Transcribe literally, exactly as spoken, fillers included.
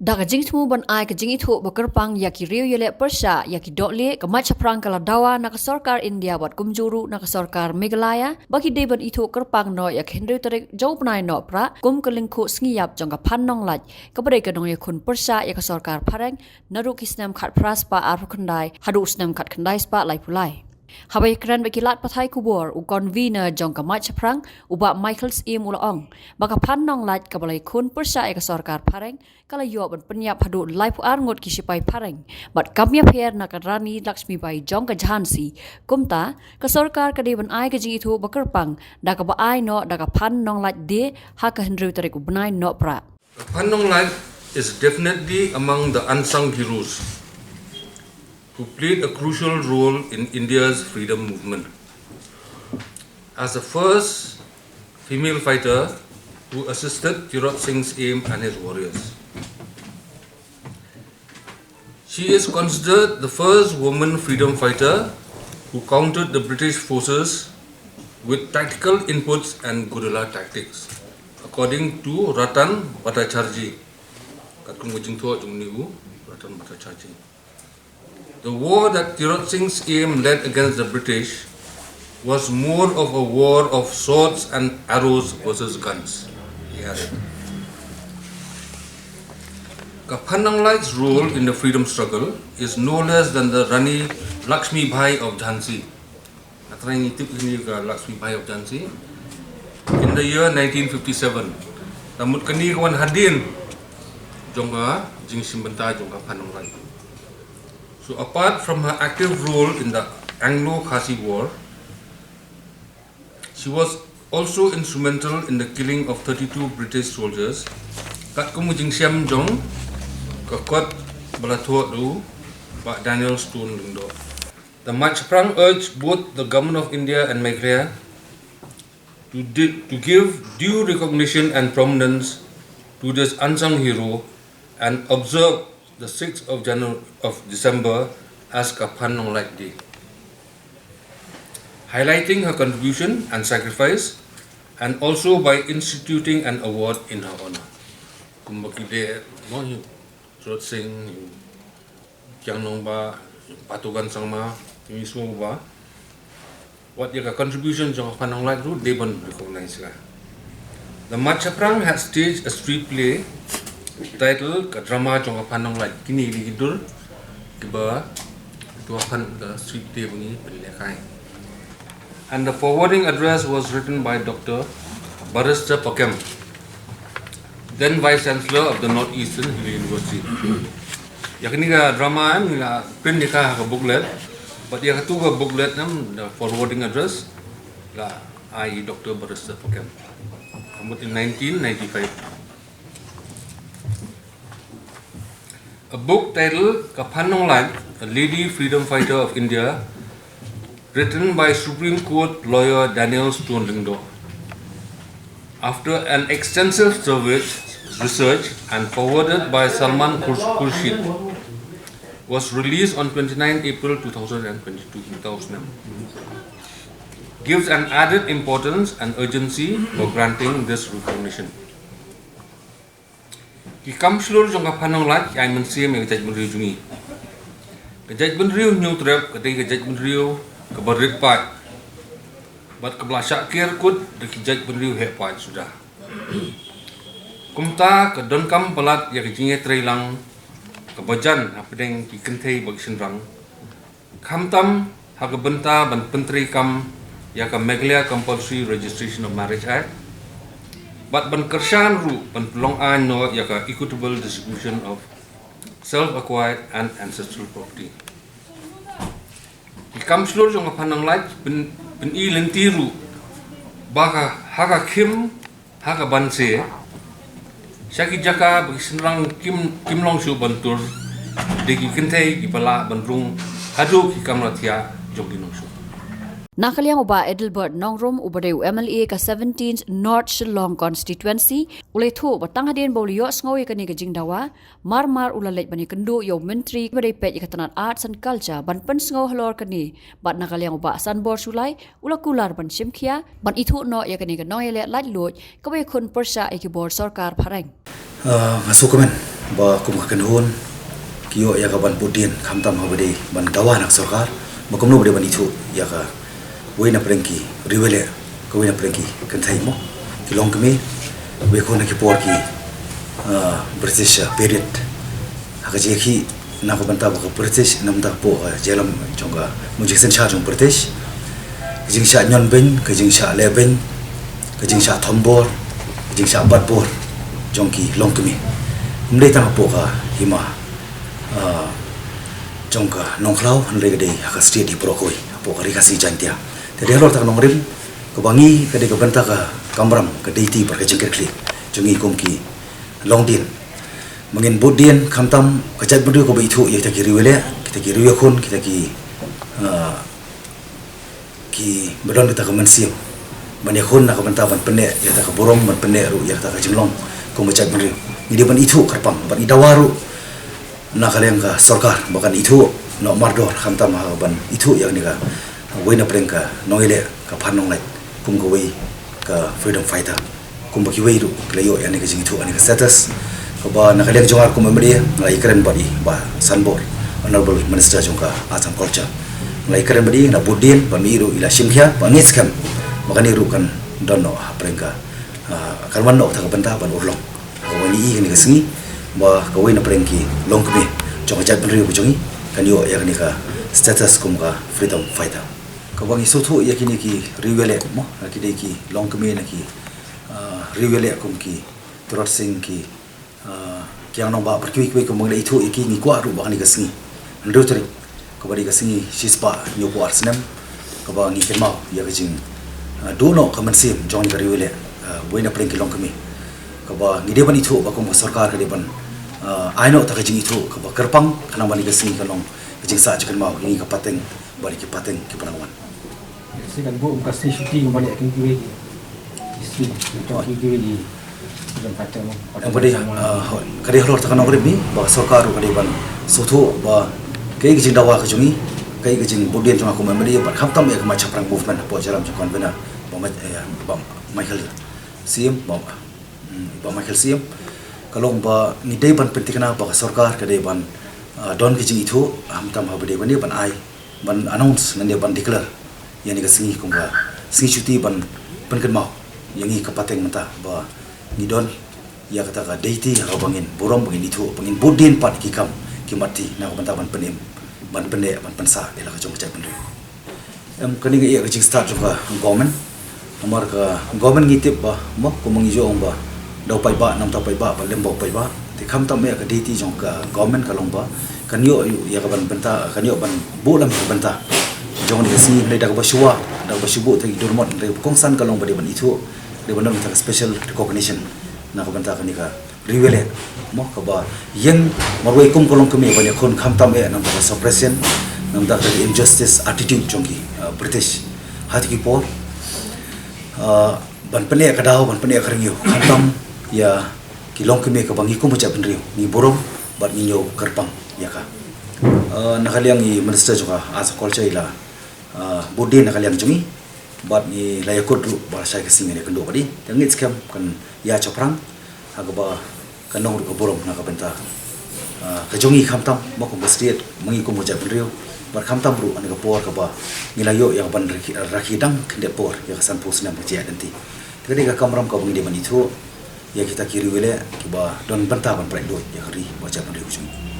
Da ka jingthmu ban ai ka jingithuh ba kyrpang ïa ki riew ïaleh pyrshah ïa ki dohlieh, ka Maid Shaphrang ka la dawa na ka sorkar India bad kumjuh ruh na ka sorkar Meghalaya ba ki dei ban ithuh kyrpang noh ïa ka hynriew tarik jong u bnai Nohprah kum ka lyngkhuh sngi ïap jong ka Phan Nonglait, kaba dei ka nongïakhun pyrshah ïa ka sorkar phareng naduh ki snem khatphra spah arphew khyndai haduh u snem khatkhyndai spah laiphew lai. Haba ïakren bad ki lad pathai khubor, u convener jong ka Maid Shaphrang, u Bah Michael Syiem, u la ong ba ka Phan Nonglait kaba la ïakhun pyrshah ïa ka sorkar phareng ka la ïoh ban pynïap haduh laiphew ar ngut ki shipai phareng bad kam ïapher na ka Rani Lakshmibai jong ka Jhansi. Kumta, ka sorkar ka dei ban ai ka jingithuh ba kyrpang da kaba ai noh da ka Phan Nonglait Day ha ka hynriew tarik u bnai Nohprah. Phan Nonglait is definitely among the unsung heroes who played a crucial role in India's freedom movement. As the first female fighter who assisted Tirot Singh Syiem and his warriors, she is considered the first woman freedom fighter who countered the British forces with tactical inputs and guerrilla tactics, according to Ratan Bhattacharjee. Katkum ka jingthoh jong une u Ratan Bhattacharjee. The war that Tirot Singh Syiem led against the British was more of a war of swords and arrows versus guns, he added. Ka Phan Nonglait's role in the freedom struggle is no less than the Rani Lakshmi Bai of Jhansi. Nga trai ngi tip kane ka Lakshmi Bai of Jhansi in the year nineteen fifty-seven. Te mut kane ka wan hadien jong ka jingshim bynta jong ka Phan Nonglait. So apart from her active role in the Anglo-Khasi War, she was also instrumental in the killing of thirty-two British soldiers. Katkum ka jingshem jong ka kot ba la thoh da u Bah Daniel Stone Lyngdoh. The Maid Shaphrang urged both the Government of India and Meghalaya to, di- to give due recognition and prominence to this unsung hero and observe the sixth of January of December as ka Phan Nonglait Day, highlighting her contribution and sacrifice, and also by instituting an award in her honor. Kumba ki dei mo yu Jot Singh, yu Kiang Nongbah, yu Patogan Sangma, yu Ismo Ba. Wat ïa ka contribution jong ka Phan Nonglait ruh dei ban recognize ka. The Maid Shaphrang had staged a street play titled Ka Drama jong ka Phan Nonglait. Kine ki dur kiba tu ka Phan ka street play ba ngi pynlehkai. And the forwarding address was written by Doctor Barrister Pakem, then Vice Chancellor of the Northeastern Hill University. Ïa kane ka drama em ngi la print ïa ka ha ka booklet. Bad ïa katu ka booklet em, the forwarding address, la ai Doctor Barrister Pakem. Ka mut in nineteen ninety-five. A book titled Ka Phan Nonglait, A Lady Freedom Fighter of India, written by Supreme Court lawyer Daniel Stone Lyngdoh. After an extensive survey, research, and forwarded by Salman Khurs- Khurshid, was released on twenty-nine April two thousand twenty-two in Tausnem, gives an added importance and urgency for granting this recognition. Ki kam shlur jong ka Phan Nonglait ki ai mynsiem ïa ka jaitbynriew jong ngi. Ka jaitbynriew Hynñiewtrep ka dei ka jaitbynriew kaba rit paid bad kaba la shah ker kut da ki jaitbynriew heh paid suda. Kumta ka donkam palat ïa ka jingïatreilang kaba jan hapdeng ki kynthei bad ki shynrang, khamtam ha ka bynta ban pyntreikam ïa ka Meghalaya Compulsory Registration of Marriage Act bad ban kyrshan ruh ban pynlong aiñ noh ïa ka equitable distribution of self-acquired and ancestral property. Ki kam shlur jong ka Phan Nonglait pyn- pyni lynti ruh ba ka ha ka khim ha ka banse sha ki jaka ba ki shynrang kim kim long shuh ban tur, dei ki kynthei kiba lah ban rung haduh ki kamra thiah jong ki nongshun. Na ka liang u Bah Adelbert Nongrum uba dei u M L A ka seventeenth North Shillong Constituency u la ïathuh ba tang hadien ba u la ïohsngew ïa kane ka jingdawa, mar mar u la leit ban ïakynduh ïa u Myntri ba dei peit ïa ka tnat Arts and Culture ban pynsngew halor kane, bad na ka liang u Bah Sanbor Shullai u la kular ban shim khia ban ithuh noh ïa kane ka nongïaleh laitluid kaba ïakhun pyrshah ïa ki bor sorkar phareng. Uh, nga sngewkmen Ba kum ka kynhun ki ïoh ïa ka ban bud dien khamtam haba dei ban dawa na ka sorkar, ba kumno ba dei ban ithuh ïa ka wei na pdeng ki riwei leh, ka wei na pdeng ki kynthei mo, ki longkmie, wei khun ha ki por ki, ah, British, ah, period. Ha ka jingïakhih na ka bynta ba ka British, na ka bynta ka pdeng ka jingïalam jong ka, mo, jingsynshar jong British, ka jingshah ñion beiñ, ka jingshah leh beiñ, ka jingshah thombor, ka jingshah batbor jong ki longkmie. Ym dei tang hapoh ka hima, ah, jong ka Nongkhlaw, hynrei ka dei ha ka state hi baroh kawei, hapoh ka Ri Khasi Jaiñtia. Te dei halor kata ka nongrim kaba ngi, ka dei ka bynta ka kamram, ka duty bad ka jingkitkhlieh jong ngi kum ki longdien, ba ngin bud dien khamtam ka jaitbynriew kaba ithuh ïa kita ki riwei leh, kita ki riewïakhun, kita ki, ah, kiba don kata ka mynsiem ban ïakhun na ka bynta ban pynneh ïa kata ka burom, ban pynneh ruh ïa kata ka jinglong kum ka jaitbynriew. Ngi dei ban ithuh kyrpang bad ngi dawa ruh na ka liang ka sorkar ba kan ithuh noh mardor khamtam ha ban ithuh ïa kane ka wei na pdeng ka nongïaleh, ka Phan Nonglait, kum kawei ka freedom fighter, kumba kiwei ruh ki la ïoh ïa kane ka jingithuh, ïa kane ka status. Kaba na ka liang jong nga kum M L A nga la ïakren bad i Bah Sanbor, Honorable Minister jong ka Arts and Culture. Nga la ïakren bad i, nga la bud dien bad ma i ruh i la shim khia, ba ngi skhem ba kane ruh kan don noh hapdeng ka, ah, kan wan noh kata ka bynta ban urlong. Kaba ngi i kane ka sngi ba kawei na pdeng ki longkmie jong ka jaitbynriew ka jong ngi kan ïoh ïa kane ka status kum ka freedom fighter. Kaba ngi sngewthuh ïa kine ki riwei leh mo, na ki dei ki longkmie, na ki, ah, riwei leh kum ki Tirot Sing, ki, ah, Kiang Nangbah bad kiwei kiwei, kumba ngi la ithuh ïa ki, ngi kwah ruh ba kane ka sngi hynriew tarik, kaba dei ka sngi shispah hynñiewphew ar snem, kaba ngi kynmaw ïa ka jing, ah, duh noh ka mynsiem jong ka riwei leh, ah, wei na pdeng ki longkmie. Kaba ngi dei ban ithuh ba kum ka sorkar ka dei ban, ah, ai noh kata ka jingithuh kaba kyrpang, khnang ba kane ka sngi kan long ka jingsah jingkynmaw ïa ngi ka pateng bad ïa ki pateng kiba nang wan. Shisha kan buh ka sngi shuti kumba leh kum kiwei ki, ki sngi, kum kiwei ki, ki don pateng mo. Em, ka dei, ah, hooid, ka dei halor kata ka nongrim hi ba ka sorkar ruh ka dei ban sngewthuh ba kaei ka jingdawa ka jong ngi, kaei ka jingbud dien jong nga kum M L A, bad khamtam ïa ka Mynsiem Shaphrang Movement hapoh jingïalam jong ka convener, Bah Ma-, eh, Bah Michael Syiem, Bah, hmm, Bah Michael Syiem. Ka long ba ngi dei ban pynthikna ba ka sorkar ka dei ban, ah, don ka jingithuh khamtam haba dei ban, ban ai, ban announce, lane ban declare ïa kane ka sngi kum ka sngi shuti ban pynkynmaw ïa ngi ka pateng mynta ba ngi don ïa kata ka duty ha kaba ngin burom, ba ngin ithuh, ba ngin bud dien pat ïa ki kam ki mat ti na ka bynta ban pynim, ban pynneh, ban pynsah ïa la ka jong ka jaitbynriew. Em, kane nga ïa ka jingstad jong ka government. Namar ka government ngi tip ba mo, kumba ngi ju ong ba da u paidbah, namar da u paidbah, ba lem bad u paidbah. Te khamtam ïa ka duty jong ka government ka long ba kan ïoh ïa ka ban bynta, kan ïoh ban buh lem ka bynta jong kane ka sngi, hynrei da kaba shuwa, da kaba shu buh ïa ki durmot, hynrei kaba kongsan ka long ba dei ban ithuh, dei ban don kata ka special recognition na ka bynta kane ka riwei leh mo, kaba ïeng marwei kum ka longkmie ban ïakhun khamtam eh na ka bynta ka suppression, na ka bynta ka injustice attitude jong ki, uh, British ha kito ki por. Uh, ban pynneh ka daw, ban pynneh ka rngiew khamtam ïa ki longkmie kaba ngi kum ka jaitbynriew ngi burom bad ngi ñiew kyrpang ïa ka. Uh, na ka liang i Minister jong ka Arts and Culture i la, uh, bud dien na ka liang jong ngi, bad ngi la ïakut ruh ba lashai ka sngi ngin ïakynduh bad i. Te ngi skhem kan ïa shaphrang ha kaba kan long ruh ka burom na ka bynta, ah, ka jong ngi khamtam mo, kum ka state, ma ngi kum ka jaitbynriew, bad khamtam ruh ha kane ka por kaba ngi la ïoh ïa ka ban rakhe, rakhe dang khyndiat por ïa ka sanphew snem ka jingïaid lynti. Te ka dei ka kamram kaba ngi dei ban ithuh ïa kita ki riwei leh kiba don bynta ban pynlait luid ïa ka ri bad ka jaitbynriew ka jong ngi.